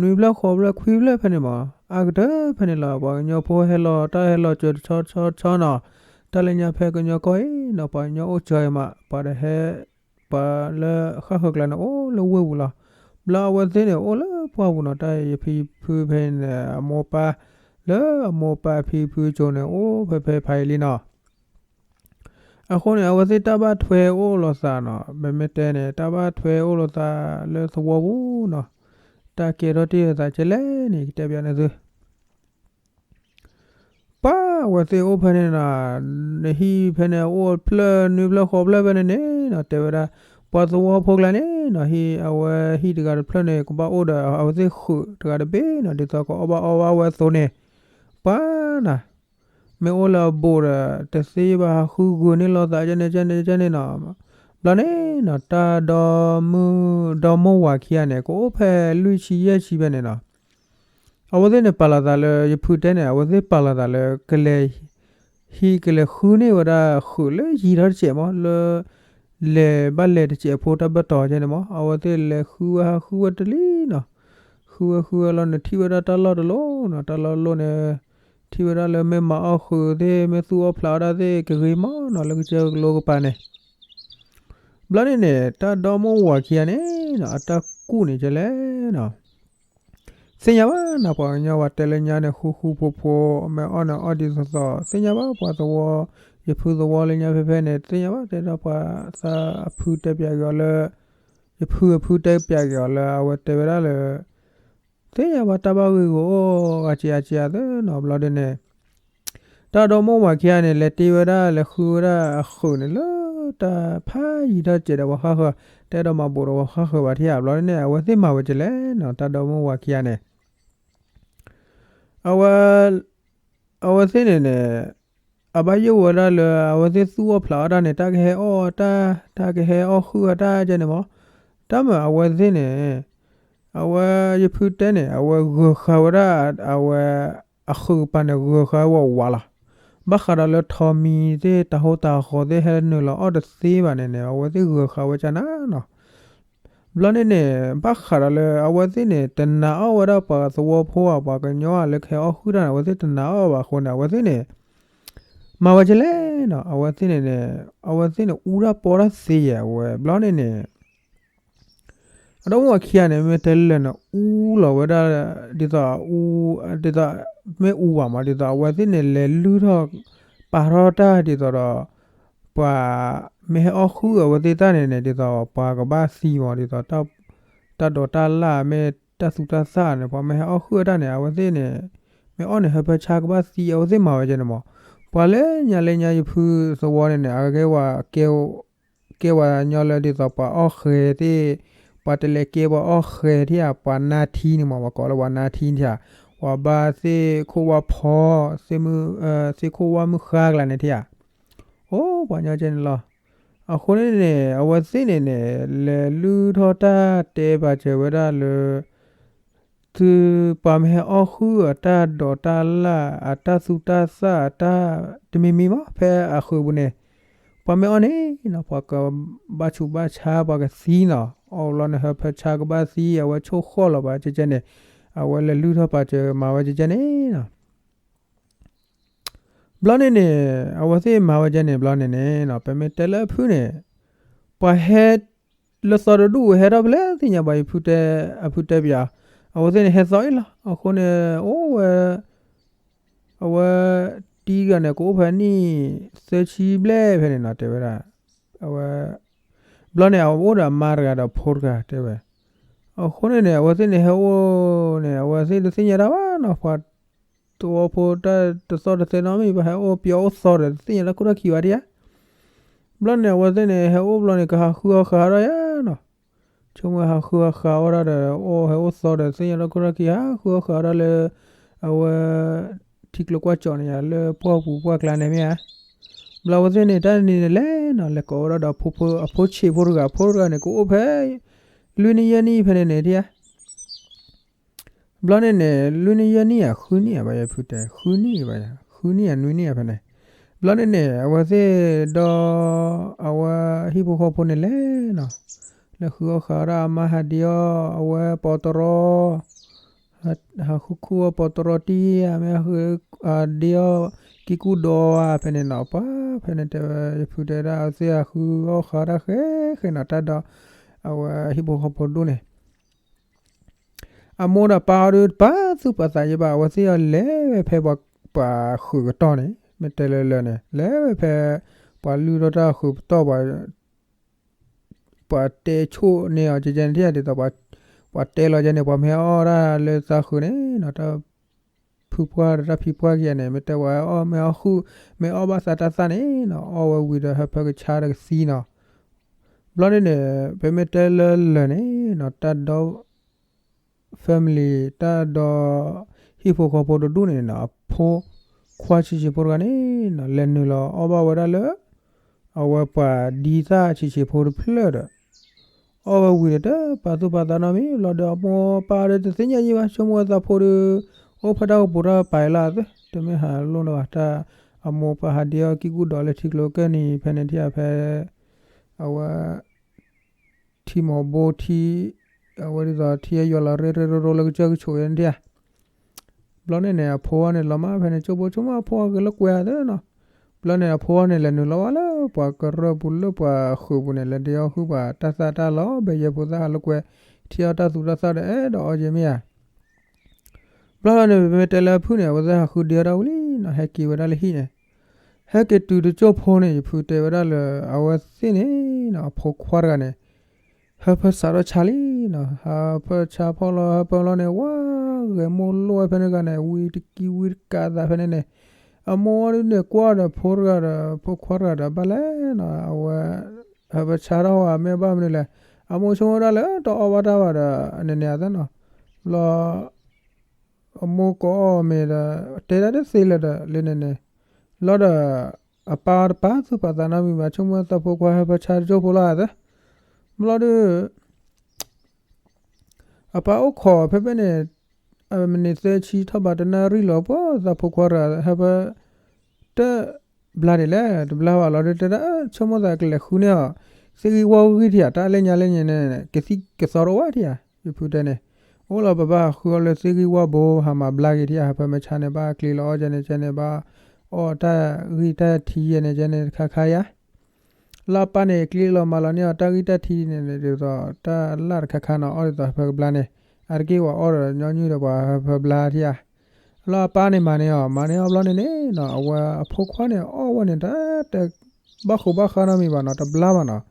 နွံဖျၢၣ်ဃိးဖျၢၣ်ခွံဖျၢၣ်ဖဲန့ၣ်မး အါကတၢၢ်ဖဲန့ၣ်လီၤ. ပှၤကညီဖိဟဲလီၤ တၢ်ဟဲလီၤစၢၤတဆီဆီဆီန့ၣ် တၢ်လၢညါဖဲကညီကီၢ်အံၤန့ၣ် ပှၤကညီအိၣ်စၢၤအံၤမး ပှၤတဟဲ ပှၤလၢဃၣ်ဃၢၤကျါန့ၣ် အိၣ်လၢဝ့ၢ်ပူၤလီၤ. ဘျီအဝဲသ့ၣ်န့ၣ် အိၣ်လၢပှၢ်ပူၤန့ၣ် တၢ်ယဖံဖုဖဲန့ၣ် အမိၢ်ပၢ် လၢအမိၢ်ပၢ်ဖံဖုစိၤန့ၣ် အိၣ်ဖဲဖဲဖးယံၤလံန့ၣ် အဃိန့ၣ် အဝဲသ့ၣ်တၢ်ဘၣ်ထွဲအိၣ်လိာ်သးန့ၣ် ပမ့ၢ်တဲန့ၣ် တၢ်ဘၣ်ထွဲအိၣ်လိာ်သးလၢသဝီပူၤန့ၣ် တၢ်ကဲထီၣ်တ့ၢ်လိာ်သးကဲလဲၣ်န့ၣ် ကတဲပၠးန့ၢ်သု ပှၤအဝဲသ့ၣ်အိၣ်ဖဲန့ၣ်န့ၣ် နဟံၣ်ဖဲန့ၣ် အိၣ်ဖျၢၣ်နွံဖျၢၣ်ဃိးဖျၢၣ်ဖဲန့ၣ်န့ၣ်န့ၣ် တဲဝဲဒၣ် ပှၤသဝီဖိကျါန့ၣ်န့ၣ် ဟံၣ်အဝဲဟံၣ်တဂၤတဖျၢၣ်န့ၣ် ကဘၣ်အိၣ်ဒီးအဝဲသ့ၣ်ဃုာ်တဂၤတဘ့ၣ်န့ၣ် ဒ်သိးကအီၣ်ဘၣ်အီဘၣ်ဝဲအသိးန့ၣ် ပှၤန့ၣ် မ့ၢ်အိၣ်လၢအဘူးဒီး တသ့ဘၣ်ဟးဃုဂုာ်န့ၢ်လိာ်သးကဲန့ၣ်ကဲန့ၣ်ကဲန့ၣ်န့ၣ် ဘျီန့ၣ်န့ၣ် တၢ်ဒီမုၣ်ဒီမိၢ်ဝၤခံဂၤန့ၣ် ကအိၣ်ဖဲလွံၢ်ဆံယဲၢ်ဆံဖဲန့ၣ်န့ၣ် အဝဲသ့ၣ်န့ၣ် ပာ်လီၤသးလၢ ယဖုတဲန့ၣ် အဝဲသ့ၣ်ပာ်လီၤသးလၢ ကလဲၤ ဟံးကလဲၤဃုန့ၢ်ဝဲဒၣ်ဃုာ်လၢယံၤထီၣ်တစဲးမး လၢ လဲၤဘၣ်လဲၤတစဲးဖိတၢ်ဘၢၣ်တီၤကဲန့ၣ်မး အဝဲသ့ၣ်လဲၤဃုဝဲဟးဃုဝဲတလံန့ၣ် ဃုဝဲဃုဝဲလီၤန့ၣ် ထံၣ်ဝဲဒၣ်တၢ်လီၢ်တလီၢ်န့ၣ် တၢ်လီၢ်လီၢ်န့ၣ် ထံၣ်ဝဲဒၣ်လၢမ့ၢ်မၤအီၣ်ဃုာ်သ့ၣ် မ့ၢ်သူၣ်အီၣ်ဖျးအီၣ်ဒၣ်သ့ၣ်ကဂ့ၤမးန့ၣ် လၢကစၢၢ်ကလိကပၤန့ၣ် ဘျီန့ၣ်န့ၣ် တၢ်ဒီမိၢ်ဝၤခံဂၤန့ၣ်န့ၣ် အတၢ်ကူၣ်န့ၣ်ကဲလဲၣ်န့ၣ် သ့ၣ်ညါဘၣ်န့ၣ် ပှၤကညီဝဲတဲလၢညါန့ၣ် ဃူဃူဖိးဖိး မ့ၢ်အီၣ်န့ၣ်အီၣ်ဒ်သိးသိး သ့ၣ်ညါဘၣ်ပှၤသဝီ ယဖုသဝီလၢညါဖဲဖဲန့ၣ် သ့ၣ်ညါဘၣ်တဲဒီးပှၤသးအဖုတဲပၠးက့ၤအီၤလၢ ယဖုအဖုတဲပၠးက့ၤအီၤလၢအဝဲတဲဝဲဒၣ်လၢ သ့ၣ်ညါဘၣ်တၢ်ဘၣ်ဂ့ၢ်ဂီၢ်အိၣ်ဂၤစံးအါစံးအါသၢန့ၣ် ဘျီဒ်န့ၣ် တၢ်ဒီမိၢ်ဝၤခံဂၤန့ၣ် လဲၤတ့ဝဲဒၣ်လဲၤဃုဝဲဒၣ်အဃုာ်န့ၣ်လၢတၢ်ဖးယံၤထီၣ်စဲးဒီးပှၤဃၣ်ဃၢၤ တအဲၣ်ဒိးမၤဘူးဒီးပှၤဃၣ်ဃၢၤဘၣ်ထံၣ်ဧါ ဘျီဒ်န့ၣ် အဝဲသ့ၣ်မၤဝဲကဲလဲၣ်န့ၣ် တၢ်ဒီမိၢ်ဝၤခံဂၤန့ၣ် အဝဲ အဝဲသ့ၣ်န့ၣ်န့ၣ် အဘၣ်ယိၣ်ဝဲဒၣ်လၢ အဝဲသ့ၣ်သူၣ်အီၣ်ဖျးအီၣ်တၢ်န့ၣ် တၢ်ကဟဲအီၣ်တၢ် တၢ်ကဟဲအီၣ်ဃုာ်အတၢ်ကဲန့ၣ်မး တၢ်မၤအဝဲသ့ၣ်န့ၣ် အဝဲယဖုတဲန့ၣ် အဝဲဂၢၤဃာ်ဝဲဒၣ် အဝဲ အဃုာ်ကပၤန့ၣ် ဂၢၤဃာ်ဝဲဝးလီၤ. ဘၣ်ဃးဒီးလၢထိးမံၤသ့ၣ် တၤဟိတၤဃီၤသ့ၣ် ဟဲနုာ်လီၤအီၣ်တသ့ဘၣ်န့ၣ်န့ၣ် အဝဲသ့ၣ်ဂၢၤဃာ်ဝဲကနၤန့ၣ် ဘျီန့ၣ်န့ၣ် ဘၣ်ဃးဒီးလၢအဝဲသ့ၣ်န့ၣ် တနာ်အီၣ်ဝဲဒၣ်ပှၤသဝီဖိဧါ ပှၤကညီဧါ လၢကဟဲအီၣ်ဃုာ်တၢ်န့ၣ် အဝဲသ့ၣ်တနာ်အီၣ်ဘၣ်အဃိန့ၣ် အဝဲသ့ၣ်န့ၣ် မၤဝဲကဲလဲၣ်န့ၣ် အဝဲသ့ၣ်န့ၣ်န့ၣ် အဝဲသ့ၣ်န့ၣ်အူတၢ်ပီတၢ်သ့ယဲၢ် အဝဲ ဘျီန့ၣ်န့ၣ် အဒီမိၢ်ဝၤခံဂၤန့ၣ် မ့ၢ်တဲလၢာ်န့ၣ် အူလီၤဝဲဒၣ် ဒ်သိးအူ ဒ်သိး မ့ၢ်အူဘၣ်မး ဒ်သိးအဝဲသ့ၣ်န့ၣ် လဲၤလုၢ်ထီၣ် ပာ်ထီၣ်တၢ်ဒ်သိးဒီး ပှၤမ့ၢ်ဟဲအီၣ်ဃုာ်အဝဲသ့ၣ်တၢ်န့ၣ်န့ၣ် ဒ်သိးပှၤကဘၣ်သံမး ဒ်သိး တၢ်ဒိးတၢ်လၢ်မ့ၢ်တၢ်သူတၢ်သၣ်န့ၣ် ပှၤမ့ၢ်ဟဲအီၣ်ဃုာ်အတၢ်န့ၣ် အဝဲသ့ၣ်န့ၣ် မ့ၢ်အီၣ်န့ၣ် ဟၢဖၢဆါကဘၣ်သံ အဝဲသ့ၣ်မၤဝဲကဲန့ၣ်မး ပှၤလၢညါလၢညါယဖုသဝီန့ၣ်န့ၣ် အကဲဝဲ ကဲဝဲညီလၢဒ်သိးပှၤအီၣ်ဃဲၤသ့ၣ် ပှၤတလဲၤကဲပှၤအီၣ်ဃဲၤထံဧါ ပှၤနါထံန့ၣ်မး ပှၤကိးလၢပှၤနါထံထံဧါ ပှၤဘါသ့ၣ်ခိၣ်ဝါဖီ သ့ၣ်မုၢ် သ့ၣ်ခိၣ်ဝါမုၢ်ဃါကလါန့ၣ်ထံဧါ အိၣ်ပှၤညီကဲန့ၣ်လီၤ. အဃိန့ၣ်န့ၣ် အဝဲသ့ၣ်န့ၣ်န့ၣ် လဲၤလုၢ်ထီၣ်တၢ်တဲပာ်စၢၤဝဲဒၣ်လၢ သုပှၤမ့ၢ်ဟဲအီၣ်ဃုာ်အတၢ်ဒိးတၢ်လၢ် အတၢ်သူတၢ်သၣ် အတၢ်တမံၤမံၤမး ဖဲအဃုာ်ပူၤန့ၣ် ပှၤမ့ၢ်အီၣ်န့ၣ်နီၤ ပှၤကဘၣ်ဆူးဘၣ်ဆါ ပှၤကသံနီၤ အီၣ်လီၤန့ၣ် ဟၢဖၢဆါကဘၣ်သံ အဝဲဆိၣ်ဃီၣ်လီၤပှၤကဲကဲန့ၣ် အဝဲလဲၤလုၢ်ထီၣ်ပာ်စၢၤမၤဝဲကဲကဲန့ၣ်နီၤ ဘျီန့ၣ်န့ၣ် အဝဲသ့ၣ်မၤဝဲကဲန့ၣ်ဘျီန့ၣ်န့ၣ်နီၤ ပမ့ၢ်တဲလၢအဖုန့ၣ် ပှၤဟဲ လၢသီတဒူၣ်ဝဲဟဲထီၣ်ဖဲလဲၣ်သ့ၣ်ညါဘၣ် ယဖုတဲ အဖုတဲပၠး အဝဲသ့ၣ်န့ၣ်ဟဲသီအံၤလီၤ အဃိန့ၣ် အိၣ်ဝဲ အဝဲ တံၤတဂၤန့ၣ် ကအိၣ်ဖဲနံၣ် သၢဆံဘျဲၣ်ဖဲန့ၣ်နီၤ တဲဝဲဒၣ် အဝဲ ဘျီန့ၣ် အအိၣ်ဒီးအမါတဂၤဒီးဖိတဂၤတဲဝဲ အဃိန့ၣ်န့ၣ် အဝဲသ့ၣ်န့ၣ်ဟဲအိၣ်န့ၣ် အဝဲသ့ၣ်တသ့ၣ်ညါတၢ်ဘၣ်နီၤ ပှၤသဝီဖိတၢ်တသီၣ်တသဲနီတမံၤ ပှၤဟဲအိၣ်ပၠီအိၣ်သီဒီး တသ့ၣ်ညါတၢ်ခိၣ်တၢ်ခံဘၣ်ဒံးဧါ ဘျီန့ၣ် အဝဲသ့ၣ်န့ၣ် ဟဲအိၣ်ဘျီန့ၣ် ကဟးဃုအီၣ်ဃာ်ဒၣ်ယါနီၤ. ဆိကမိၣ်ဟးဃုအီၣ်ဃာ်ဝဲဒၣ်ဒီး အိၣ်ဟဲအိၣ်သီဒီး သ့ၣ်ညါဒီးခိၣ်ထီၣ်ခံ ဟးဃုအီၣ်ဃာ်ဝဲဒၣ်လၢ အဝဲ ထံကျိကွၢ်ကၠီၣ်န့ၣ်ယါ လၢပှၢ်ပူၤပှၢ်ကျါန့ၣ်မ့ၢ်ဧါ. ဘျီအဝဲသ့ၣ်န့ၣ် တၢ်နံၤန့ၣ်လဲၤနီၤ လဲၤကိးဝဲဒၣ်ဒီး အဖိဆံးဖိတဂၤ ဖိတဂၤန့ၣ် ကအိၣ်ဖဲ လွံၢ်နံၣ်ယဲၢ်နံၣ်ဖဲန့ၣ်န့ၣ်ဒၣ်ယါ ဘျီန့ၣ်န့ၣ် လွံၢ်နံၣ်ယဲၢ်နံၣ်ဧါ ဃုနံၣ်ဧါဘၣ်ယဖုတဲ ဃုနံၣ်ဘၣ်ယါ ဃုနံၣ်ဧါနွံနံၣ်ဧါဖဲန့ၣ်. ဘျီန့ၣ်န့ၣ် အဝဲသ့ၣ်ဒီး အဝဲဟံၣ်ဖိဃီဖိန့ၣ်လဲၤနီၤ လဲၤဃုအီၣ်ဃာ်ဝဲဒၣ်အမါဟးဒ့အီၣ် အဝဲပီးတရီ ဟးဃုခူၣ်အီၣ်ပီးတရီတံၢ်ဧါ မ့ၢ်ဟးဃု ဟးဒ့အီၣ် ကံၢ်ကူၣ်ဒီဧါ ဖဲန့ၣ်နီၤ ပှၤဖဲန့ၣ်တဲဝဲ ယဖုတဲဒၣ်အဝဲသ့ၣ်ဟးဃုအီၣ်ဃာ်ဝဲဒၣ်ဃဲဃဲနီၤ တၢ်ဒီး အဝဲဟံၣ်ဖိဃီဖိဒိၣ်န့ၣ် အမိၢ်ဒီးပၢ်အီၤဒုး တပာ်သူၣ်ပာ်သးယဲဘၣ် အဝဲသ့ၣ်အီၤလဲၤဝဲဖဲပှၤ ပှၤဃုာ်ကတီၢ်န့ၣ် မ့ၢ်တဲလၢလၢာ်န့ၣ် လဲၤဝဲဖဲ ပှၤလုၢ်ထီၣ်တၢ်ဃုာ်ပတီၢ်ပှၤ ပှၤတဲဆိၣ်န့ၢ်အီၤကဲကဲန့ၣ်ထံၣ်ဒ်သိး ပှၤတဲလီၤကဲန့ၣ် ပှၤမ့ၢ်အီၣ်ဒၣ်လၢသးဃုာ်န့ၣ်နီၤ တၢ်ဖုပှၢ်ဒီးတၢ်ဖံပှၢ်ကဲန့ၣ် မ့ၢ်တဲဝဲအီၣ်မ့ၢ်အီၣ်ဃုာ် မ့ၢ်အီၣ်ဘၣ်သးတၢ်သၣ်န့ၣ်နီၤ အီၣ်ဝဲဝံၤဒီးဟၢဖၢကဆါဒီးကသံနီၤ ဘျီန့ၣ်န့ၣ် ပမ့ၢ်တဲလၢလၢာ်န့ၣ်နီၤ တၢ်ဒီ family တၢ်ဒီ ဟံၣ်ဖိဃီဖိတဒူၣ်န့ၣ်နီၤ အဖိခွါဆံးဆံးဖိတဂၤန့ၣ်နီၤ လဲၤနုာ်လီၤအီၣ်ဘၣ်ဝဲဒၣ်လၢ အဝဲပှၤဒံသၣ်ဆံးဆံးဖိတဖျၢၣ်ဒီး အီၣ်ဝဲဝံၤဒီးတပာ်သူၣ်ပာ်သးနီတမံၤ ဘျီဒီးအမိၢ်ပၢ်ဒီးတသ့ၣ်ညါယံဘၣ် ဆိကမိၣ်ဝဲသးဖိဒီး အိၣ်ဖဲတၢ်အိၣ်ပူၤတၢ်ပာ်အံၤလီၤသ့ တမ့ၢ်ဟးလိၣ်နီၤဘၣ် တၢ်အမိၢ်ပၢ်ဟးဒ့အီၣ်ကံၢ်ကူၣ်ဒီးလၢထံကျိကၢၢ်နံၤဖဲန့ၣ်ထံၣ်ဖဲ အဝဲ ထံမီၤဘိထံ အဝဲဒ်သိးထံအယွၤလီၤရ့ရ့ရိရိလၢကစၢၢ်ကဆိးယဲန့ၣ်ထံၣ်ဧါ ဘျီန့ၣ်န့ၣ် အဖိအီၤန့ၣ် လီၤမၢ်ဖဲန့ၣ် ကၠိဖိကၠိမၢ်အဖိအီၤဂ့ၤလၢကွဲၤဧါသ့နီၤ. ဘျီန့ၣ် အဖိအီၤန့ၣ် လဲၤနုာ်လီၤဝဲလၢပှၤကရၢၢ်ပူၤလၢပှၤဃုာ်ပူၤန့ၣ် လဲၤဒ့အီၣ်ဃုာ်ပှၤတၢ်သၣ်တၢ်လီၤ ဘဲယဲၢ်ဖိသၣ်ဟးလၢကွဲၤ ထံအီၣ်တၢ်သူတၢ်သၣ်ဒီးအဲၣ်ဒိးအီၣ်က့ၤမ့ၢ်ဧါ ဘျီန့ၣ် ပမ့ၢ်တဲလၢအဖုၣ်န့ၣ် အဝဲသ့ၣ်ဟးဃုဒ့အီၣ်တၢ်ဝံၤလံနီၤ ဟဲက့ၤဝဲဒၣ်လၢဟံၣ်န့ၣ် ဟဲက့ၤတုၤတကၠိဖိန့ၣ် ယဖုတဲဝဲဒၣ်လၢ အဝဲသ့ၣ်န့ၣ်နီၤ အဖိခွါတဂၤန့ၣ် ဟၢဖၢစးထီၣ်ဆါလံနီၤ ဟၢဖၢဆါဖီၣ်လီၤ ဟၢဖၢလီၤန့ၣ် ဝါဂဲၤမိၢ်လိၣ်ဝဲဖဲန့ၣ်တဂၤန့ၣ် ဝံတကံဝံတကးသးဖဲန့ၣ်န့ၣ် အမိၢ်ဝဲဒၣ်န့ၣ် ကွၢ်ဒီးဖိတဂၤဒီး ဖိခွါတဂၤဒီးဘၣ်လဲၣ်နီၤ အဝဲ ဟၢဖၢဆါထီၣ်ဝဲမ့ၢ်ဘၣ်မနုၤလဲၣ် အမိၢ်ဆိကမိၣ်ဝဲဒၣ်လၢတအီၣ်ဘၣ်တၢ်ဘၣ်ဒီး အန့ၣ်န့ၣ်အသးနီၤ ဘျီ အမိၢ်ကအီၣ်မ့ၤဒီး တဲဒၣ်တသ့လၢၤဒီး လၢန့ၣ်န့ၣ် ဘျီဒီး အပၢ်အီၤတပာ်သူၣ်ပာ်သးနီတမံၤဘၣ် ဆိကမိၣ်သးဖိခွါဟၢဖၢဆါတကၠိဖိလီၤသး ဘျီဒီး အပၢ်အိၣ်ခိးဖဲဖဲန့ၣ် မံးနံးသၢဆံထီၣ်ဘးတနၣ်ရံၣ်လီၤ ပှၤသးဖိခွါတဂၤ ဟၢဖၢ တဘျါဒ်လဲၣ် တဘျါဘၣ်လီၤဒီးတဲဒၣ် ဆိကမိၣ်သးကလဲၤဃုန့ၢ်အီၤ သ့ၣ်ဂံၢ်ဝၣ်ဂံၢ်ထံဧါ တၢ်လၢညါလၢညါန့ၣ် ကသံၣ်ကသီတအိၣ်ဘၣ်ထံဧါ ယဖုတဲန့ၣ် အိၣ်လီၤပဘၣ်ဃုအီၤလၢသ့ၣ်ဂံၢ်ဝၣ်ဘိ ဟးမၤဘျါက့ၤထံဧါ ဟၢဖၢမ့ၢ်ဆါန့ၣ် ဘၣ်ကျ့လီၤအီၣ်ကဲန့ၣ်ကဲန့ၣ် ဘၣ်အီၣ်တၢ်ဂံၢ်တၢ်ထံယဲန့ၣ်ကဲန့ၣ်တခါခါယါ လၢအပၢ်န့ၣ် ကျ့လီၤမၤလီၤန့ၢ်အီၤ တၢ်ဂံၢ်တၢ်ထံန့ၣ်န့ၣ် ဒ်သိးတၢ်လၢ်တခါခါနီၤ အီၣ်ဒ်သိးဟၢဖၢကဘျါန့ၣ် အါတက့ၢ်ဝဲအီၣ်ဒီးညီနုၢ်ဒီးပှၤဟၢဖၢဘျါထံဧါ လၢအပၢ်န့ၣ်မၤန့ၢ်အီၤ မၤန့ၢ်အီၤဘျီန့ၣ်န့ၣ်နီၤ အဝဲအဖိခွါန့ၣ် အီၣ်ဝဲန့ၣ် တၢ်တဲ ဘၣ်ဃိးဘၣ်ဃးနီတမံၤဘၣ်နီၤ တဘျါဘၣ်နီၤ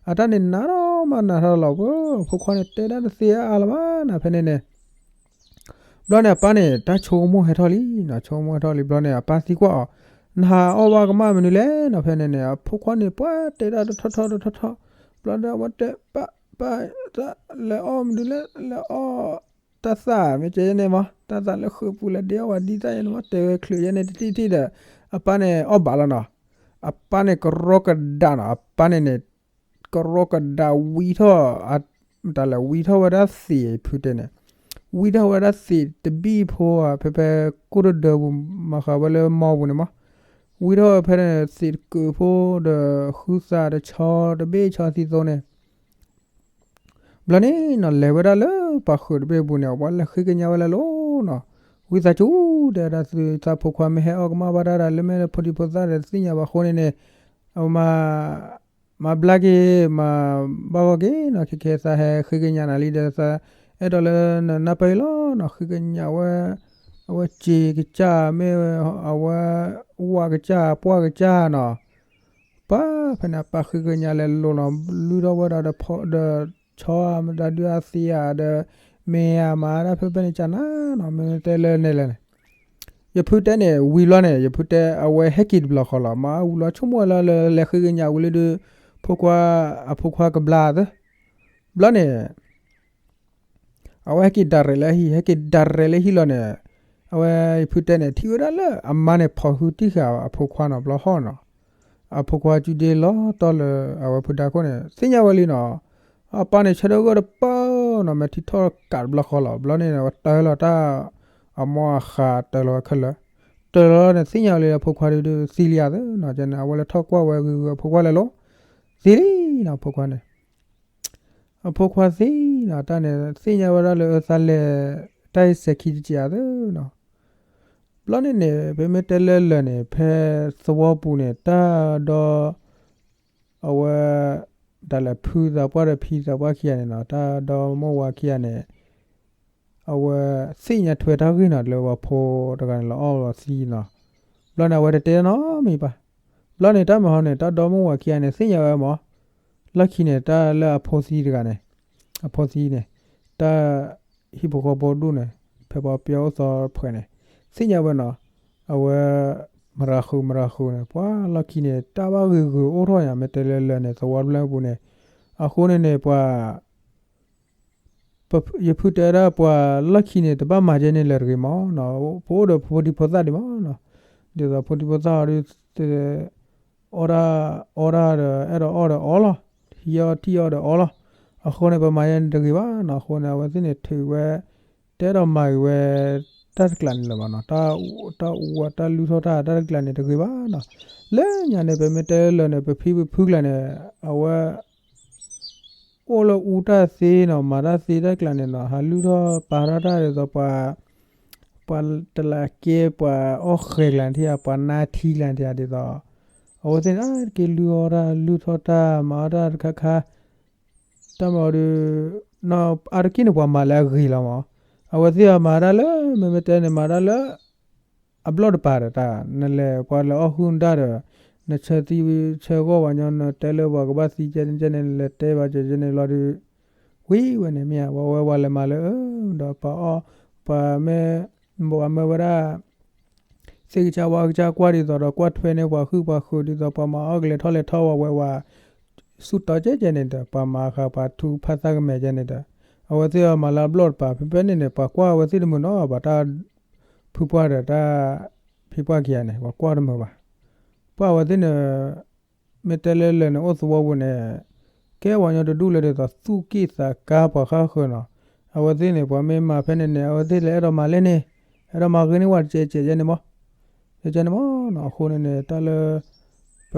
အတၢ်န့ၣ်နးထီၣ်မးနးထီၣ်လီၤ ဖိခွါန့ၣ် တဲဒၣ်တသ့အါလၢၤဘၣ်နီၤ ဖဲန့ၣ်န့ၣ် ဘျီန့ၣ် အပၢ်န့ၣ် တၢ်ဆိကမိၣ်ဟဲထီၣ်လံနီၤ ဆိကမိၣ်ဟဲထီၣ်လံ ဘျီန့ၣ် အပၢ်သံကွၢ်အီၤ နဟးအီၣ်ဘၣ်ကမၣ်မနုၤလဲၣ်နီၤ ဖဲန့ၣ်န့ၣ် အဖိခွါန့ၣ် ပှၤတဲဒၣ်တထီၣ်ထီၣ်တထီၣ်ထီၣ် ဘျီဒီးအဝဲတဲ ပၢ် ပၢ် တၢ်လဲၤအီၣ်မနုၤလဲၣ် လဲၤအီၣ် တၢ်သၣ်မ့ၢ်ကဲယဲန့ၣ်မး တၢ်သၣ်လၢဃုာ်ပူၤလဲၤဒ့အီၣ်ဝဲဒ်သၣ်ယဲန့ၣ်မး တဲဝဲချုးယဲန့ၣ်တထံၣ်ထံၣ်ဒီး အပၢ်န့ၣ်အီၣ်ဘၣ်လီၤနီၤ အပၢ်န့ၣ်ကရီကဒါနီၤ အပၢ်န့ၣ်န့ၣ် ကရီကဒါဝံထီၣ် တၢ်လဲၤဝံထီၣ်ဝဲဒၣ်သ့ၣ်ဖုတဲန့ၣ် ဝံထီၣ်ဝဲဒၣ်သ့ၣ်တဘ့ၣ်ဖိဧါ ဖဲဖဲကိၣ်တဒၢပူၤ မၤဃးဝဲလၢမီပူၤန့ၣ်မး ဝံထီၣ်ဝဲဖဲန့ၣ်သ့ၣ်တကုးဖိဒီး ဃုသးတဆီတဘ့ၣ်ဆီသံသိန့ၣ် ဘျီန့ၣ်နီၤ လဲၤဝဲဒၣ်လၢပှၤဃုာ်တဘ့ၣ်ပူၤန့ၣ် အဝဲလဲၤဃ့ကညးဝဲလၢ်လီၤနီၤ ဝံသးစူၤ တဲဝဲဒၣ်သုသးဖိခွါမ့ၢ်ဟဲအီၣ်ကမၣ်ဘၣ်တၢ်ဒီး လၢမ့ၢ်ဖိဒံဖိသၣ်ဒီးတသ့ၣ်ညါဘၣ်အဃိန့ၣ်န့ၣ် အဝဲမၤ မၤဘျါက့ၤ မၤဘၣ်ဂီၢ်က့ၤနီၤ ခဲခဲသးဟဲဃ့ကညးနၤလံဒီးသး အဲၣ်ဒိးလၢနနၢ်ပၢၢ်အံၤလီၤနီၤ ဃ့ကညးဝဲ အဝဲစ့ၤကစၢ်မ့ၢ် အဝဲ ဝၣ်ကစၢ် ပှၢ်ကစၢ်နီၤ ပၢ်ဖဲန့ၣ် အပၢ်ဃ့ကညးလဲၤလိၤနီၤ လုၢ်ထီၣ်ဝဲဒၣ်ဒီး ဆီဧါမတၤဒုးအသ့ဧါဒီး မ့ၢ်ဧါမၤဒၣ်ဖဲဖဲန့ၣ်ကနၤနီၤ မ့ၢ်တဲလၢန့ၣ်လဲၣ်န့ၣ် ယဖုတဲန့ၣ် ဝံၤဘျီန့ၣ် ယဖုတဲအဝဲဟဲက့ၤတဘျီဃီလီၤ. မ့ၢ်ဝံၤလီၤ ဆိကမိၣ်ဝဲလၢ လၢလဲၤဃ့ကညးဝံၤလၢဒုး ဖိခွါ, အဖိခွါကဘျါသၢ ဘျီန့ၣ် အဝဲဟဲက့ၤဒၣ်ရဲၣ်လၢဟံၣ်, ဟဲက့ၤဒၣ်ရဲၣ်လၢဟံၣ်လီၤန့ၣ်, အဝဲယဖုတဲန့ၣ် ထံၣ်ဝဲဒၣ်လၢအမါန့ၣ် ဖီၣ်ဟုတံၢ်ဃာ်အဖိခွါနီၤ ဘျီဟီၣ်နီၤ. အဖိခွါကၠူဒ့လီၤတီၢ်လၢအဝဲဖုဒါခိၣ်န့ၣ် သ့ၣ်ညါဝဲလံနီၤ. အပၢ်န့ၣ်ဆၢထၢၣ်ဂၢၢ်တပၢၢ်နီၤ, မ့ၢ်ထံထီၣ်ကးတဘျီဃီလီၤ. ဘျီန့ၣ် အဝဲတၢၢ်လီၤတၢ်, အမိၢ်အဃးတၢၢ်လီၤဝဲခဲလၢာ်, တၢၢ်လီၤန့ၣ် သ့ၣ်ညါဝဲလံ အဖိခွါဒုးသံလံဧါသၢနီၤ. ကန့ၣ် အဝဲလဲၤထီၣ်ကွၢ်ဝဲဂ့ၤဂ့ၤ အဖိခွါလဲၤလီၤ သံလံနီၤ အဖိခွါန့ၣ် အဖိခွါသံနီၤ တၢ်န့ၣ် သ့ၣ်ညါဝဲဒၣ်လၢအသးလဲၤ တၢ်အံၤစဲၤခံတက့ၢ်ဧါသၢနီၤ. ဘျီန့ၣ်န့ၣ် ပမ့ၢ်တဲလၢလၢာ်န့ၣ် ဖဲသဝီပူၤန့ၣ် တၢ်ဒီ အဝဲ ဒၣ်လဲာ်ဖုသးပှၢ်ဒီးဖံသးပှၢ်ခံဂၤန့ၣ်နီၤ, တၢ်ဒီမိၢ်ဝၤခံဂၤန့ၣ် အဝဲသ့ၣ်ညါထွဲတၢ်ဂ့ၢ်နီၤ လၢပှၤဖိတဂၤန့ၣ် လီၤအီၣ်လီၤသံနီၤ. ဘျီန့ၣ် အဝဲတတဲနီတမံၤဘၣ်. ဘျီန့ၣ် တၢ်မၤဟီန့ၣ် တၢ်ဒီမိၢ်ဝၤခံဂၤန့ၣ် သ့ၣ်ညါဝဲမး, လီၢ်ခံန့ၣ် တၢ်လၢအဖိသံတဂၤန့ၣ်, အဖိသံန့ၣ် တၢ်ဟံၣ်ဖိဃီဖိဒူၣ်န့ၣ် ဖဲပှၤပျီအိၣ်သီဖှဲးန့ၣ် သ့ၣ်ညါဝဲနီၤ. အဝဲ မရၤဃုာ် မရၤဃုာ်န့ၣ် ပှၤလီၢ်ခံန့ၣ် တၢ်ဘၣ်ဂ့ၤဂ့ၤအိၣ်ထီၣ်ညါ မ့ၢ်တဲလၢလၢာ်န့ၣ် သဝီတဖျၢၣ်ပူၤန့ၣ်. အဃိန့ၣ်န့ၣ် ပှၤ ယဖုတဲဒၣ်ပှၤလီၢ်ခံန့ၣ် တဘၣ်မၤကဲန့ၣ်လၢာ်တဂ့ၤမးနီၤ, ပအိၣ်ဒီးဖိဒံဖိသၣ်ဒံးမးနီၤ, ဒ်သိးဖိဒံဖိသၣ်အီၤဒုး အီၣ်ဒၣ်, အီၣ်ဒၣ်ဒီး အဲၣ်ဒိးအီၣ်ဒီးအီလီၤ, ဟံးအီၣ်ထံၣ်အီၣ်ဒီးအီလီၤ. အဃိန့ၣ် ပမၤယဲန့ၣ်တဂ့ၤဘၣ်နီၤ. အဃိန့ၣ် အဝဲသ့ၣ်န့ၣ် ထုးဝဲ တအဲၣ်ဒိးမၤဂ့ၤဝဲ တၢ်တကျးန့ၣ်လၢၤဘၣ်နီၤ, တၢ်အူအီၣ်တၢ်လုၢ်ထီၣ်တၢ် တၢ်တကျးန့ၣ်တဂ့ၤဘၣ်နီၤ. လၢညါန့ၣ် ပမ့ၢ်တဲလၢာ်န့ၣ် ပဖံပဖုကျါန့ၣ် အဝဲ အိၣ်လၢအူတၢ်သ့နီၤ, မၤတၢ်သ့တၢ်ကျါန့ၣ်နီၤ, ဟးလုၢ်ထီၣ်ပာ်ထီၣ်တၢ်ဒ်သိးပှၤ, ပှၤတလးကဲ ပှၤအီၣ်ဃဲၤကျါန့ၣ်ထံၣ်ဧါ, ပှၤနါထံကျါန့ၣ်ထံၣ်ဧါ ဒ်သိး အဝဲသ့ၣ်န့ၣ် အါတက့ၢ်လုၢ်အီၣ်တၢ် လုၢ်ထီၣ်တၢ် မၤအီၣ်တၢ်တခါခါ, တၢ်မၤအီၤဒုး အါတက့ၢ်န့ၣ် ပှၤမၤလၢအဂ့ၤလီၤမး, အဝဲသ့ၣ်အမၤတၢ်လၢ မ့မ့ၢ်တဲန့ၣ် မၤတၢ်လၢ အဘျီၣ်တပၤဒီးတၢ်, နလဲၤပှၤလဲၤအီၣ်ဟုၣ်နတၢ်ဒီး နဆၢသံဆၢဂီၢ်ပှၤညီ နတဲလၢပှၤကဘၣ်သံကဲန့ၣ်ကဲန့ၣ် နလဲၤတဲဘၣ်ကဲကဲန့ၣ်လီၤဒုး, ဝံၤဝဲန့ၣ်မ့ၢ်ဧါ, ပှၤဝဲပှၤလဲၤမၤလၢ ဒီးပှၤအီၣ်, ပှၤမ့ၢ်, ပှၤမ့ၢ်ဝဲဒၣ် သ့ၣ်ကစၢ်ဝါကစၢ်ကွၢ်ဒ်သိးဒီး ကွၢ်ထွဲန့ၢ်ပှၤဟုၣ်ပှၤဃုာ်ဒ်သိး ပှၤမၤအီၣ်ကလဲၤထီၣ်လဲၤထီၣ်ဝဲဝဲ ဆူၣ်တီကဲကဲန့ၣ်ဒီး ပှၤမၤဃာ်ပှၤထူဖးသၣ်ကမဲာ်ကဲန့ၣ်ဒီး အဝဲသ့ၣ်အမၤလၢအဘျီၣ်တပၤ ဖဲဖဲန့ၣ်န့ၣ် ပှၤကွၢ်အဝဲသ့ၣ်တမုာ်နီၤဘၣ်, တၢ်ဖုပှၢ်ဒီးတၢ်ဖံပှၢ်ခံဂၤန့ၣ် ပှၤကွၢ်တမုာ်ဘၣ်. ပှၤအဝဲသ့ၣ်န့ၣ် မ့ၢ်တဲလၢလၢာ်န့ၣ် အိၣ်သဝီပူၤန့ၣ် ကဲပှၤကညီတဒူၣ်လၢဒ်သိးသူၣ်က့ၣ်သးကါပှၤဃၣ်ဃၢၤနီၤ. အဝဲသ့ၣ်န့ၣ် ပှၤမ့ၢ်မၤဖဲန့ၣ်န့ၣ် အဝဲသ့ၣ်လၢအဲၣ်ဒိးမၤလဲၣ်န့ၣ် အဲၣ်ဒိးမၤဂ့ၤန့ၢ်ဝဲတကဲးကဲးယဲန့ၣ်မး, ကဲန့ၣ်မးနီၤ. အဃိန့ၣ်န့ၣ် တၢ်လၢ ပ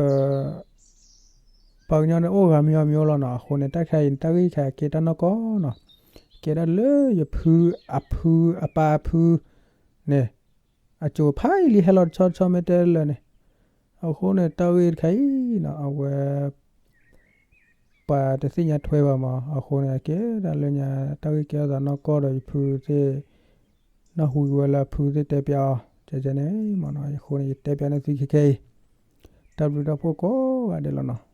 ပှၤကညီန့ၣ်အိၣ်ဂၤမံၤအီၤမံၤအီၤလီၤနီၤ. အဃိန့ၣ် တၢ်ခါအံၤန့ၣ် တၢ်ဂ့ၢ်ခါကဲတၢ်နီၢ်ကီၢ်နီၤ, ကဲဒၣ်လၢယဖုအဖုအပၢ်အဖုန့ၣ် အစိၤဖးယံာ်လံ ဟဲလီၤတဆီတဆီမ့ၢ်တဲလၢာ်န့ၣ်. အဃိန့ၣ် တၢ်ဂ့ၢ်တခါအံၤနီၤ အဝဲ ပှၤတသ့ၣ်ညါထွဲဘၣ်မး. အဃိန့ၣ် ကဲဒၣ်လၢညါ တၢ်ဂ့ၢ်ကဲထီၣ်သးနီၢ်ကီၢ်ဒီးယဖုသ့ၣ် နၢ်ဟူဝဲလၢအဖုသ့ၣ်တဲပျးအီၤ ကဲကဲန့ၣ်မးနီၤ. အဃိန့ၣ် ယတဲပျးန့ၢ်သုခဲခဲအံၤ တၢ်ဘျုးတၢ်ဖှိၣ်ကိးဂၤဒဲးလီၤနီၤ.